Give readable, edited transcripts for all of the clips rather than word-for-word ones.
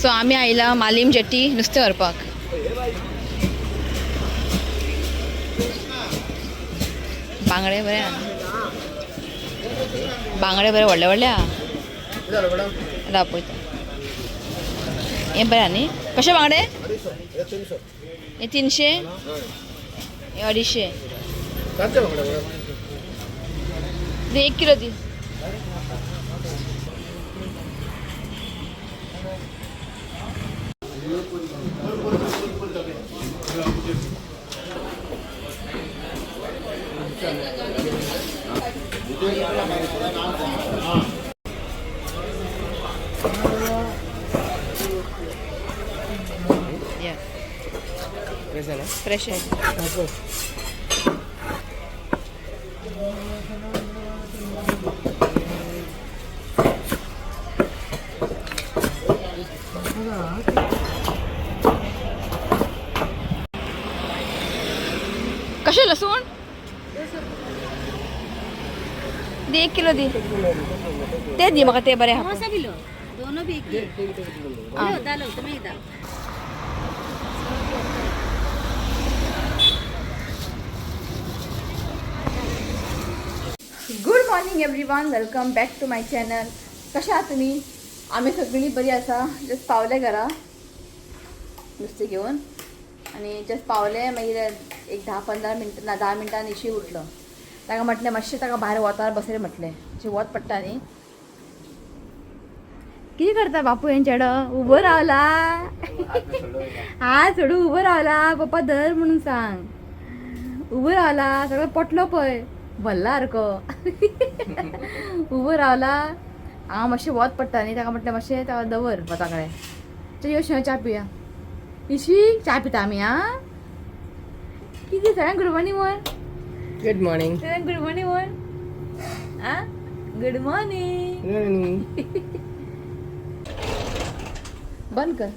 So आमी आयला Malim jetty नुस्तें व्हरपाक. बांगडे बरे आहा, बांगडे बरे व्हडले व्हडले आहा. राव पळयता. हें बरें आहा न्ही? कशे बांगडे? हे 300, हे 250. दी 1 किलो दी. Yeah. फ्रेश आहे. कशे लसूण? दी 1 किलो दी. ते दी म्हाका, ते बरे आहा. कौन सा भी लो, दोनों भी एक ही. हाँ. लो, डालो तुम्हें ही डालो. Good morning everyone, welcome back to my channel. कशा आहात तुमी? आमी सगळीं बरी आसा. जस्ट पावले घरा नुस्तें घेवन आनी जस्ट पावले. मागीर एक 10-15 मिनटां ना, 10 मिनटां इशी उठलो. ताका म्हटलें मातशें ताका भायर वतार बसय म्हटलें, मातशें वत पडटा न्ही. कितें करता बापू हेंचेडो? उबो रावला, हात सोडून उबो रावला. पप्पा धर म्हणून सांग. उबो रावला, सगळो पोटलो पळय भरला सारको उबो रावला. हांगा मातशें वत पडटा न्ही, ताका म्हटलें मातशें ताका दवर वता कडेन. चल यो शिंव, च्या पिया. इशी च्या पिता आमी. आं, कितें सगळ्यांक गुड मॉर्निंग म्हण. Good morning. सगळ्यांक गुड मॉर्निंग म्हण. आं, गुड मॉर्निंग. बंद कर.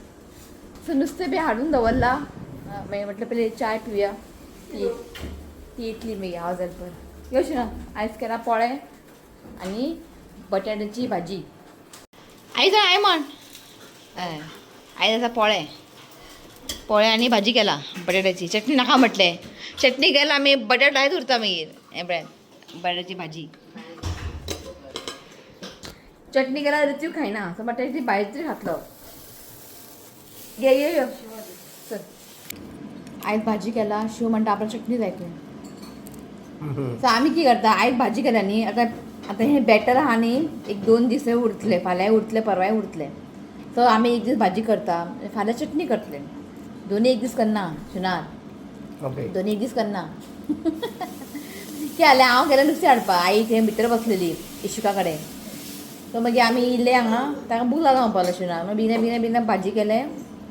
सो नुस्तें बी हाडून दवरला. मागीर म्हटलें पयलीं चाय पिवया. ती ती येतली मागीर हांव जाल्यार पर यो ना. आयज केला पोळे आनी बटाट्याची भाजी. आयज I म्हण, हय आयज आसा पोळे. पोळे आनी भाजी केला बटाट्याची. चटणी नाका म्हटलें, चटणी केला आमी बटाट आयज उरता मागीर. हें पळय बटाट्याची भाजी. चटणी केला ऋतू खायना, सो बटाट्याची भाजी तरी खातलो. घे यो यो चल. आयज भाजी केला. शिव म्हणटा आपल्याला चटणी जाय तूं. सो आमी कितें करता, आयज भाजी केल्या न्ही, आतां आतां हें बॅटर आहा न्ही, 1-2 दीस उरतले, फाल्यांय उरतले, परवांय उरतले. सो आमी एक दीस भाजी करता, फाल्यां चटणी करतले. दोनी एक दीस करना शिनार. ओके. दोनी एक दीस करना. कितें जालें, हांव गेलें नुस्तें हाडपाक, आई थंय भितर बसलेली इशुका कडेन. सो मागीर आमी इल्ले हांगा, ताका भूक लागला म्हणपाक लागलो शिवना. मागीर बेगिना बेगिना बेगिना भाजी केलें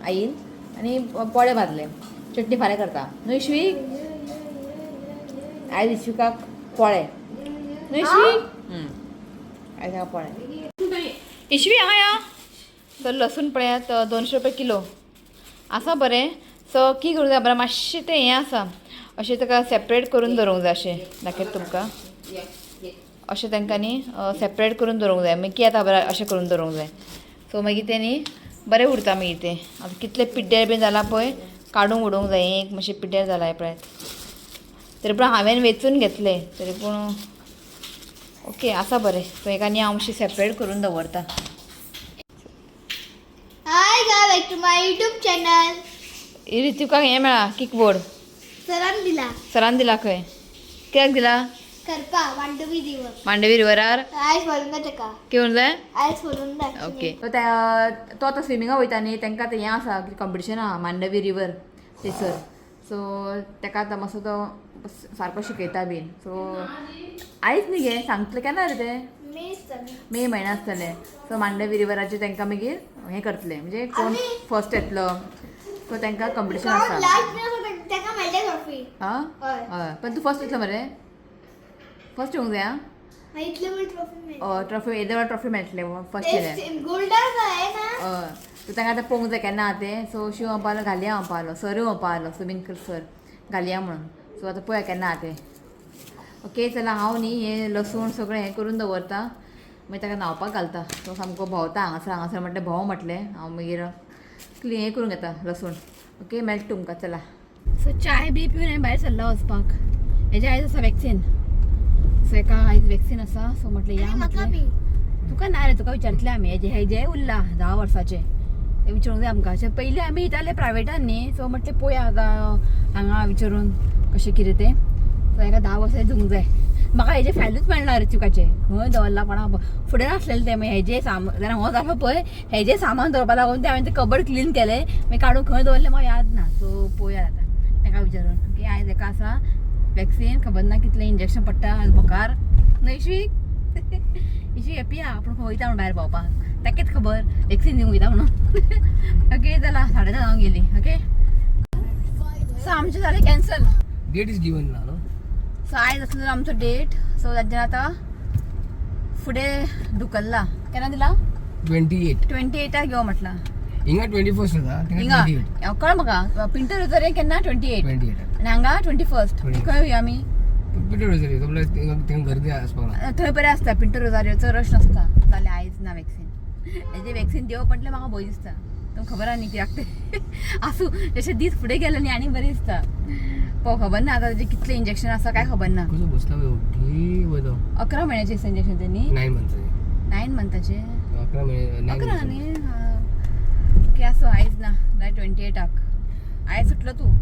आईन आनी पोळे भाजले. चटणी फाल्यां करता न्हू इशवी. आयज इशुकाक पोळे न्हू इशवी. आयज ताका पोळे. इशवी हांगा या. तर लसूण पळयात, 200 रुपया किलो आसा. बरें, सो की करूंक जाय, बरें मातशें तें हें आसा, अशें ताका सेपरेट करून दवरूंक जाय. अशें दाखयता तुमकां. अशें तांकां न्ही सेपरेट करून दवरूंक जाय. मागीर कितें जाता बरें, अशें करून दवरूंक जाय. सो मागीर तें न्ही बरें उरता. मागीर तें आतां कितलें पिड्ड्यार बीन जालां पळय, काडूंक उडोवंक जाय. हें एक मातशें पिड्ड्यार जालां हें पळयात. तरी पूण हांवें वेंचून घेतलें, तरी पूण ओके आसा बरें. सो हेका न्ही हांव मातशें सेपरेट करून दवरता. Hi guys, back to my YouTube channel. ऋतिकाक हें मेळ्ळा किकबोर्ड. सरान दिला. सरान दिला खंय? कित्याक दिला? करपा मांडवी दिवस. मांडवी रिवरार. आयज व्हरून दा तेका. कितें म्हणून जाय? आयज व्हरून दा. ओके. तो आतां स्विमिंगाक वयता न्ही, तांकां आतां हें आसा कॉम्पिटिशन आहा मांडवी रिवर थंयसर. सो ताका आतां मातसो तो सारको शिकयता बीन. सो आयज न्ही गे, सांगतलें केन्ना रे तें? मे. मे म्हयनो आसतलें. सो मांडवी रिवराचेर तांकां मागीर हें करतलें, म्हणजे कोण फर्स्ट येतलो. सो तांकां कॉम्पिटिशन आसा. लास्ट तेका मेळटा ट्रॉफी. आं. हय. हय, पण तूं फर्स्ट येतलो मरे? फर्स्ट येवंक जाय आं. इतले व्हड ट्रॉफी मेळटा. ट्रॉफी, येदे व्हड ट्रॉफी मेळटले फर्स्ट येयल्यार. गोल्डन आहे ना. हय, सो तांकां आतां पळोवंक जाय केन्ना आहा तें. सो शिव म्हणपाक लागलो घालया म्हणपाक लागलो, सरूय म्हणपाक लागलो स्विमींग सर घालया म्हणून. सो आतां पळोवया केन्ना आहा तें. ओके चला, हांव न्ही हें लसूण सगळें हें करून दवरता, मागीर ताका न्हांवपाक घालता. तो सामको भोंवता हांगासर हांगासर. म्हटलें भोंव म्हटलें हांव मागीर. क्लीन हें करूंक येता लसूण. ओके, मेळटा तुमकां. चला, सो चाय बी पिवन हांवें भायर सरला वचपाक. हेजे आयज आसा वॅक्सिन. सो एका आयज वॅक्सिन आसा, सो म्हटलें या. आनी म्हाका म्हटलें बी. तुका ना रे, तुका विचारतले आमी. हेजे हेजे उरला 10 वर्साचे, ते विचारूंक जाय आमकां. अशें पयलीं आमी येताले प्रायवेटान न्ही, सो म्हटलें पळोवया आतां हांगा विचारून कशें कितें तें. सो हेका 10 वर्सां दिवंक जाय. म्हाका हेजे फायलूच मेळना ऋतिकाचे, खंय दवरला कोणा फुडें नासलेलें तें. मागीर हेजे सामान जाल्यार हो जालो पळय, हेजे सामान दवरपा लागून तें हांवें तें कबड क्लीन केलें, मागीर काडून खंय दवरलें म्हाका याद ना. सो पळोवया आतां ताका विचारून. ओके, आयज हेका आसा वॅक्सिन, खबर ना कितलें इंजेक्शन पडटा आज बोकार. न्हय इशवी? इशवी हॅपी आहा, आपूण खंय वयता म्हणून भायर भोंवपाक, ताकेच खबर वॅक्सिन दिवंक वयता म्हणून. ओके, चला, 10:30 जावन गेली. ओके, सो आमचें जालें कॅन्सल. डेट is given ना न्हू? सो आयज आसलो आमचो डेट, सो ताजेर आतां फुडें धुकल्ला. केन्ना दिला? 28. 28 घेव म्हटलां. हिंगा 21 जाता, थिंगा हिंगा 28. कळ म्हाका, पिंटर रोजारी केन्ना 28. 28. आनी हांगा 21. 21. खंय वया आमी? पिंटो रोजारी तुमकां थिंगा गर्दी आसपाक ना. थंय बरें आसता, पिंटो रोजारियोचो रश नासता. जालें, आयज ना वॅक्सिन. हेजें वॅक्सिन दिवप म्हटल्यार म्हाका भंय दिसता, तुमकां खबर आहा न्ही कित्याक तें. आसूं, जशें दीस फुडें गेले न्ही आनी बरें दिसता. पळोव, खबर ना आतां तेजें कितलें इंजेक्शन आसा काय खबर ना. कसो बसला ओगी वयलो. 11 म्हयन्याचें इंजेक्शन तें न्ही? 9 मंथ्साचे. 9 मंथाचें? 11 म्हयने, 9. 11 न्ही? ओके, आसूं, आयज ना जाल्यार 28. आयज सुटलो तूं,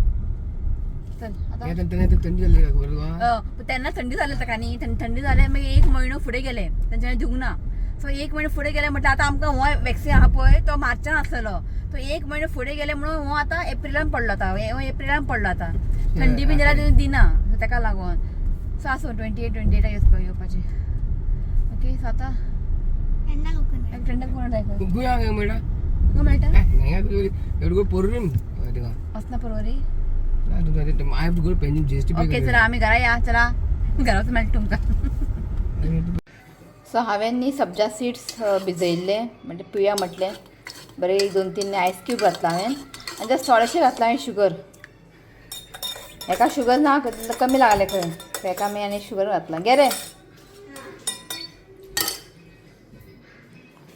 चल आतां. तेन्ना थंडी जाल्ली खबर तुका? तेन्ना थंडी जाली ताका न्ही, थंडी जालें, मागीर एक म्हयनो फुडें गेले तेंच्यांनी दिवंक ना. सो एक म्हयनो फुडें गेले म्हटल्यार आतां आमकां हो वॅक्सिन आहा पळय तो मार्चान आसलेलो, तो एक म्हयनो फुडें गेले म्हणून हो आतां एप्रिलान पडलो, आतां हो एप्रिलान पडलो. आतां थंडी बी जाल्यार दिना, सो ताका लागून. सो आसूं, 28 28 येवपाचें. ओके, सो आतां केन्ना कोकोनट? फ्रेंडाक कोण जाय खंय? गोंया खंय मेळटा? खंय मेळटा? हिंगा पोरूर थिंगा. वचना Porvorim? I have to go Panjim GST. Okay, चला, आमी घरा या. चला, घराच मेळटा तुमकां. सो हांवें न्ही सब्जा सिड्स भिजयल्ले, म्हणजे पिवया म्हटलें बरें. एक 2-3 आयस क्यूब घातला हांवें आनी जस्ट थोडेशें घातलां हांवें शुगर. हेका शुगर ना, कमी लागलें खंय, हेका आमी आनी शुगर घातलां. गे रे.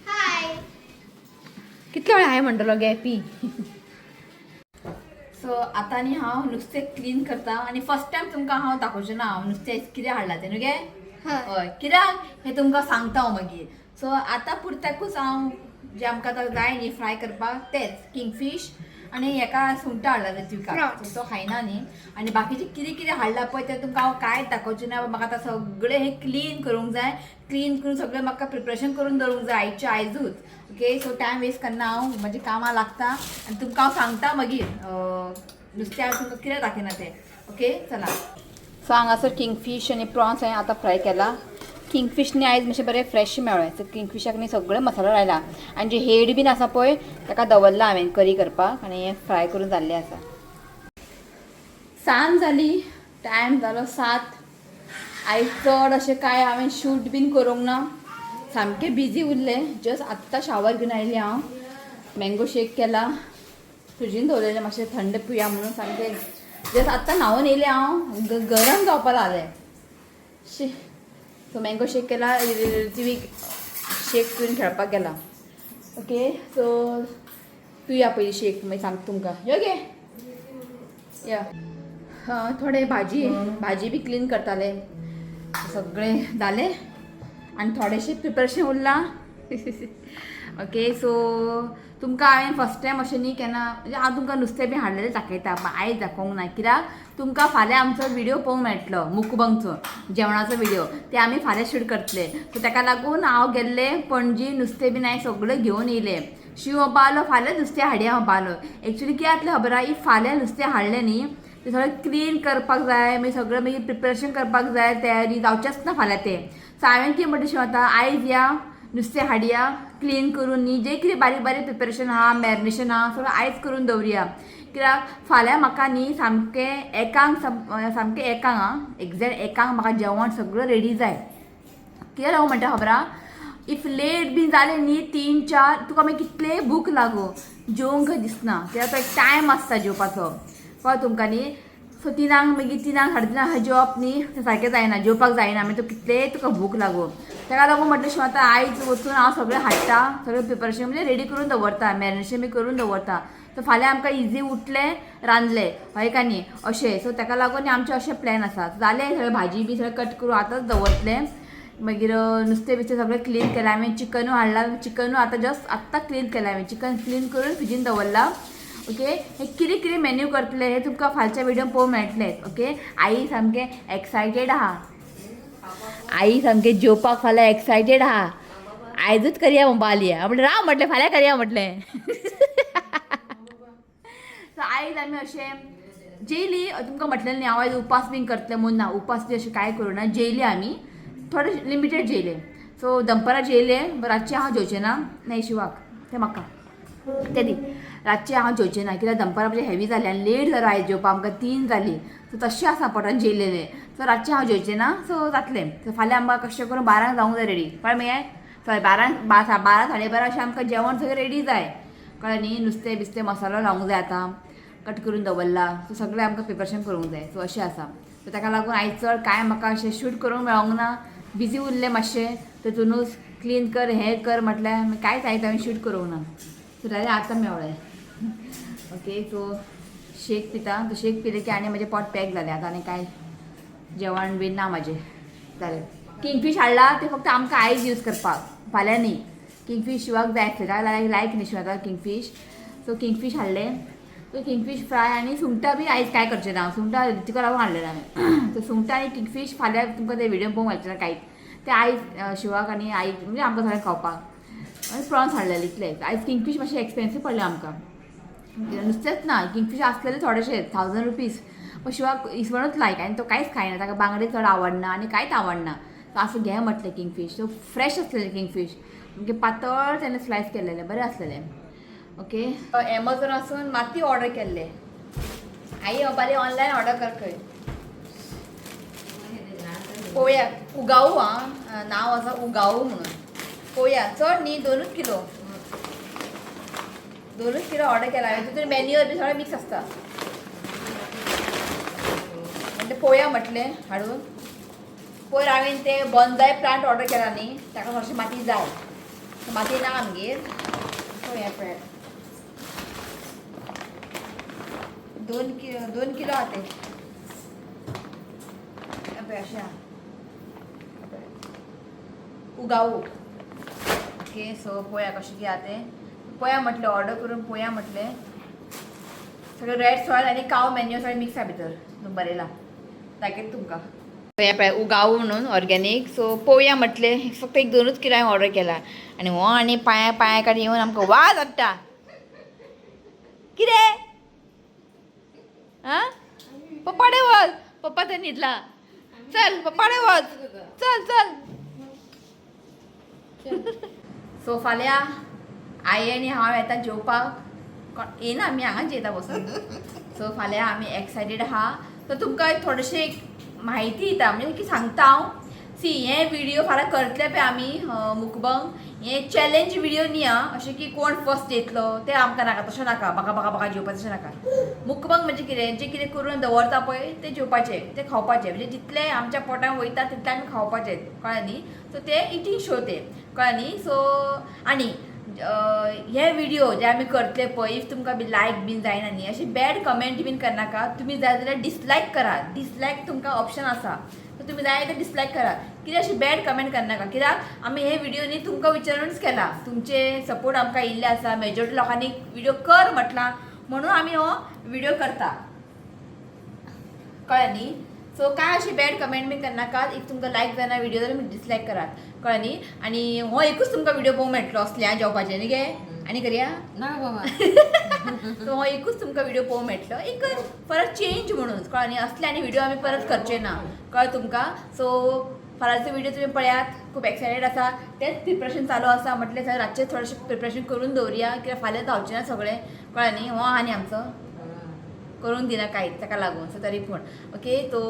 हाय. कितले वेळ हांवें म्हणटलो गे पी. सो आतां न्ही हांव नुस्तें क्लीन करता आनी फर्स्ट टायम तुमकां हांव दाखोवचें ना हांव नुस्तें कितें हाडलां तें न्हू गे. हय, कित्याक हें तुमकां सांगता हांव मागीर. सो आतां पुरत्याकूच हांव जे आमकां आतां जाय न्ही फ्राय करपाक तेच किंगफीश आनी हेका सुंगटां हाडला ऋत्विका, तो खायना न्ही. आनी बाकीचें कितें कितें हाडलां पळय तें तुमकां हांव कांयच दाखोवचें ना. म्हाका आतां सगळें हें क्लीन करूंक जाय, क्लीन करून सगळें म्हाका प्रिपरेशन करून दवरूंक जाय आयच्या आयजूच. ओके, सो टायम वेस्ट करना हांव, म्हजें कामां लागता आनी तुमकां हांव सांगता मागीर नुस्तें हांव तुमकां कितें दाखयना तें. ओके, चला. सो हांगासर किंगफीश आनी प्रॉन्स हांवें आतां फ्राय केला. किंगफीश न्ही आयज मातशें बरें फ्रेश मेळ्ळें. सो किंगफिशाक न्ही सगळें मसालो लायला आनी जे हेड बीन आसा पळय ताका दवरला हांवें करी करपाक आनी हें फ्राय करून जाल्लें आसा. सांज जाली, टायम जालो 7. आयज चड अशें कांय हांवें शूट बीन करूंक ना, सामकें बिजी उरलें. जस्ट आत्तां शावर घेवन आयलें हांव, मँगो शेक केला, फ्रिजीन दवरलेलें मातशें थंड पिया म्हणून. सामकें जस्ट आत्तां न्हांवन येयलें हांव, गरम जावपा लागलें शी. सो मँगो शेक केला, ऋत्विक शेक पिवन खेळपाक गेला. ओके, सो पिवया पयलीं शेक, मागीर सांगता तुमकां. यो गे या. थोडे भाजी भाजी बी क्लीन करताले, सगळें जालें आनी थोडेशें प्रिपरेशन उरलां. ओके, सो तुमकां हांवें फर्स्ट टायम अशें न्ही केन्ना, म्हणजे हांव तुमकां नुस्तें बी हाडलेलें दाखयता, पूण आयज दाखोवंक ना कित्याक तुमकां फाल्यां आमचो व्हिडियो पळोवंक मेळटलो, मुकबंगचो जेवणाचो व्हिडियो, ते आमी फाल्यां शूट करतले. सो ताका लागून हांव गेल्लें पणजी, नुस्तें बीन हांवें सगळें घेवन येयलें. शिंव म्हणपा फाल्यां नुस्तें हाडया म्हणपा. एक्चुली कितें जातलें खबर आहा, if फाल्यां नुस्तें हाडलें न्ही तें सगळें क्लीन करपाक जाय, मागीर सगळें मागीर प्रिपरेशन करपाक जाय, तयारी जावचेंच ना फाल्यां तें. सो हांवें कितें म्हणटा शिंव, आतां आयज या नुस्तें हाडया, क्लीन करून न्ही जें कितें बारीक बारीक प्रिपरेशन आहा, मॅरिनेशन आहा, सगळें आयज करून दवरुया. कित्याक फाल्यां म्हाका न्ही सामकें एकांक, सामकें एकांक आं, एग्जॅक्ट एकांक म्हाका जेवण सगळें रेडी जाय. कित्याक लागून म्हणटा खबर आहा, if late बीन जालें न्ही 3-4, तुका मागीर कितलेय भूक लागूं जेवंक दिसना, कित्याक तो एक टायम आसता जेवपाचो, कळ्ळें तुमकां न्ही. सो 3 मागीर 3 3:30 जेवप न्ही तें सारकें जायना, जेवपाक जायना, मागीर तुका कितलेय तुका भूक लागूं. ताका लागून म्हटलें शिवाय आतां आयज वचून हांव सगळें हाडटा, सगळें प्रिपरेशन म्हणजे रेडी करून दवरता, मॅरिनेशन बी करून दवरता. सो फाल्यां आमकां इजी उठलें रांदलें, हय काय न्ही अशें. सो ताका लागून आमचें अशें प्लॅन आसा. जालें सगळें भाजी बी सगळें कट करून आतांच दवरतलें. मागीर नुस्तें बिस्तें सगळें क्लीन केलें हांवें. चिकनूय हाडलां, चिकनूय आतां जस्ट आत्तां क्लीन केलें हांवें. चिकन क्लीन करून फ्रिजीन दवरलां. ओके, हे कितें कितें मेन्यू करतले हे तुमकां फालच्या व्हिडियो पळोवंक मेळटलें. ओके, आई सामकें एक्सायटेड आहा. आई सामकें जेवपाक फाल्यां एक्सायटेड आहा. आयजूच करया म्हणपा आली. म्हटलें राव म्हटलें, फाल्यां करया म्हटलें. सो आयज आमी अशें जेयली. तुमकां म्हटलें न्ही हांव आयज उपास बीन करतलें म्हणून. ना, उपास बी अशें कांय करूं ना. जेयली आमी, थोडे लिमिटेड जेयले. सो दनपरां जेयले, रातचें हांव जेवचें ना. नाही शिवाक तें म्हाका ते दी. रातचें हांव जेवचें ना कित्याक दनपरां म्हणजे हेवी जालें आनी लेट जालो आयज जेवपाक आमकां, 3 जालीं. सो तशें आसा पोटान जेयलेलें. सो रातचें हांव जेवचें ना. सो जातलें. सो फाल्यां आमकां कशें करून 12 जावंक जाय रेडी. कळ्ळें मगे? सॉरी, 12, 12, 12:30 अशें आमकां जेवण सगळें रेडी जाय. कळ्ळें न्ही? नुस्तें बिस्तें मसालो लावंक जाय, आतां कट करून दवरला. सो सगळें आमकां प्रिपरेशन करूंक जाय. सो अशें आसा. सो ताका लागून आयज चड कांय म्हाका अशें शूट करूंक मेळोंक ना. बिजी उरलें मातशें, तेतुनूच क्लीन कर हें कर म्हटल्यार कांयच आयज हांवें शूट करूंक ना. सो जाल्यार आतां मेवळें. ओके, सो शेक पिता. तो शेक पिले की आनी म्हजें पोट पॅक जालें. आतां आनी कांय जेवण बीन ना म्हाजें जालें. किंगफीश हाडला ते फक्त आमकां आयज यूज करपाक, फाल्यां न्ही. किंगफीश शिवाक जाय आसलें, ताका लायक न्ही शिवाक किंगफीश. सो किंगफीश हाडलें. सो किंगफीश फ्राय आनी सुंगटां बी आयज कांय करचें ना. सुंगटां तिका लागून हाडलें हांवें. सो सुंगटां आनी किंगफीश फाल्यां तुमकां ते व्हिडियो पळोवंक मेळचें ना कांयच. ते आयज शिवाक आनी आईक म्हणजे आमकां सगळ्यांक खावपाक. आनी प्रॉन्स हाडलेले इतले. आयज किंगफीश मातशें एक्सपेन्सीव पडलें आमकां. नुस्तेंच ना, किंगफीश आसलेले थोडेशे 1000 रुपीज. पण शिवाक इसवणूच लायक आनी तो कांयच खायना. ताका बांगडे चड आवडना आनी कांयच आवडना. सो आसूं घे म्हटलें किंगफीश. सो फ्रेश आसलेले किंगफीश, सामकें पातळ तेणें स्लायस केलेलें, बरें आसलेलें. ओके, एमेझॉनासून माती ऑर्डर केल्ले. आई बारी ऑनलायन ऑर्डर कर खंय. पळोवया उगाऊ. आं, नांव आसा उगाऊ म्हणून. पळोवया, चड न्ही, 2 किलो, 2 किलो ऑर्डर केला हांवें. तितून मॅन्युअर बी सगळें मिक्स आसता. म्हणजे पळोवया म्हटलें हाडून. पयर हांवें ते बोन्साय प्लांट ऑर्डर केला न्ही, ताका मातशी माती जाय. माती ना आमगेर. पळोवया पळयात, 2 किलो, 2 किलो आहा ते. पळय अशें आहा उगाऊ. ओके, सो पळोवया कशें कितें आहा तें. पळोवया म्हटलें, ऑर्डर करून पळोवया म्हटलें. सगळें रेड सॉयल आनी काव मॅन्युअर सगळें मिक्स आहा भितर बरयलां. दाखयता तुमकां. हें पळय उगाऊ म्हणून ऑर्गेनीक. सो पळोवया म्हटलें, फक्त एक 2 किलो हांवें ऑर्डर केला. आनी हो आनी पांया पांया कडेन येवन आमकां वाज हाडटा. कितें आं, पप्पा वच, पप्पा थंय न्हिदला. चल पप्पा वच, चल चल. सो फाल्यां आई आनी हांव येता जेवपाक. येना, आमी हांगाच जेयता बसून. सो फाल्यां आमी एक्सायटेड आहा. सो तुमकां थोडेशें एक म्हायती दिता, म्हणजे की सांगता हांव. सी, हे व्हिडिओ फाल्यां करतले पळय आमी मुकबंग, हे चॅलेंज व्हिडिओ न्ही आं. अशें की कोण फर्स्ट येतलो ते आमकां नाका, तशें नाका. बाका बाका बाका जेवपाचें तशें नाका. मुकबंग म्हणजे कितें, जें कितें करून दवरता पळय तें जेवपाचें, तें खावपाचें. म्हणजे जितलें आमच्या पोटान वयता तितलें आमी खावपाचें. कळ्ळें न्ही? सो तें इटींग शो तें. कळ्ळें न्ही? सो आनी हे व्हिडिओ जे आमी करतले पळय, if तुमकां बी लायक बीन जायना न्ही, अशें बॅड कमेंट बीन करनाका. तुमी जाय जाल्यार डिसलायक करात. डिसलायक तुमकां ऑप्शन आसा. सो तुमी जाय ते डिसलायक करात. कित्याक अशें बॅड कमेंट करनाका, कित्याक आमी हे व्हिडिओ न्ही तुमकां विचारूनच केला. तुमचे सपोर्ट आमकां येयल्ले आसा. मेजॉरिटी लोकांनी व्हिडिओ कर म्हटलां म्हणून आमी हो व्हिडिओ करता. कळ्ळें न्ही? सो काय अशें बॅड कमेंट बीन करनाकात. If तुमकां लायक जायना व्हिडिओ जाल्यार तुमी डिसलायक करात. कळ्ळें न्ही? आनी हो एकूच तुमकां व्हिडिओ पळोवंक मेळटलो असले जेवपाचें न्ही गे? आनी करया? ना बाबा. सो हो एकूच तुमकां व्हिडिओ पळोवंक मेळटलो, एक परत चेंज म्हणून. कळ्ळें न्ही? असले आनी व्हिडिओ आमी परत करचे ना. कळ्ळें तुमकां? सो फाल्यांचो व्हिडिओ तुमी पळयात. खूब एक्सायटेड आसा. तेंच प्रिपरेशन चालू आसा. म्हटलें सर रातचें थोडेशें प्रिपरेशन करून दवरुया, कित्याक फाल्यां जावचें ना सगळें. कळ्ळें न्ही? हो आहा न्ही आमचो करूंक दिना कांयच, ताका लागून. सो तरी पूण ओके. तो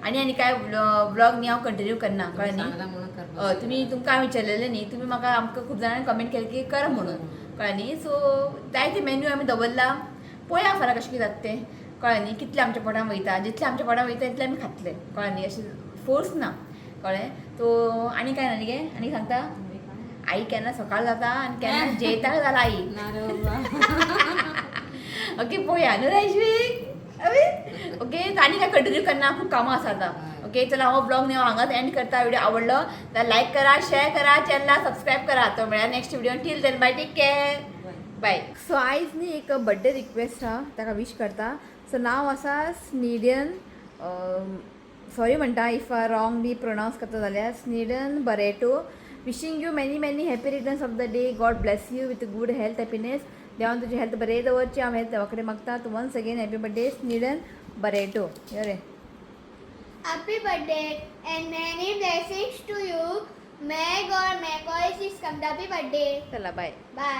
आनी आनी कांय व्लॉग न्ही हांव कंटिन्यू करना. कळ्ळें न्ही? सांगला म्हणून करपाक. हय, तुमी तुमकां हांवें विचारलेलें न्ही, तुमी म्हाका आमकां खूब जाणांनी कमेंट केले की कर म्हणून. कळ्ळें न्ही? सो जायते मेन्यू आमी दवरला. पळोवया फाल्यां कशें कितें जाता तें. कळ्ळें न्ही? कितलें आमच्या पोटान वयता, जितलें आमच्या पोटान वयता तितलें आमी खातले. कळ्ळें न्ही? अशें फोर्स ना. कळ्ळें. कळ्ळें? सो आनी काय ना न्ही गे? आनी सांगता आई केन्ना सकाळ जाता आनी केन्ना जेयता जाला आई. ना रे बाबा. ओके पळोवया न्हू रे ऐश्वीक? ओके, आनी काय कंटिन्यू करना, खूब कामां आसा आतां. ओके चला, हो ब्लॉग न्ही हांव हांगाच एंड करता. व्हिडिओ आवडलो जाल्यार लायक करा, शेअर करा, चॅनला सबस्क्रायब करा. तो मेळ्ळा next video. Till then bye, take care, bye. So आयज न्ही एक बड्डे रिक्वेस्ट आहा, ताका विश करता. सो नांव आसा स्निडियन, सॉरी म्हणटा if wrong B pronounce करता जाल्यार, Sniden Barreto. Wishing you many many happy returns of the day. God bless you with good health, happiness. देवान तुजी हेल्थ बरें दवरची हांव हेल्थ देवा कडेन मागता. Once again happy birthday Sniden Barreto. यो रे. Happy birthday and many blessings to you. May God make all this come. Happy birthday. चला बाय. Bye.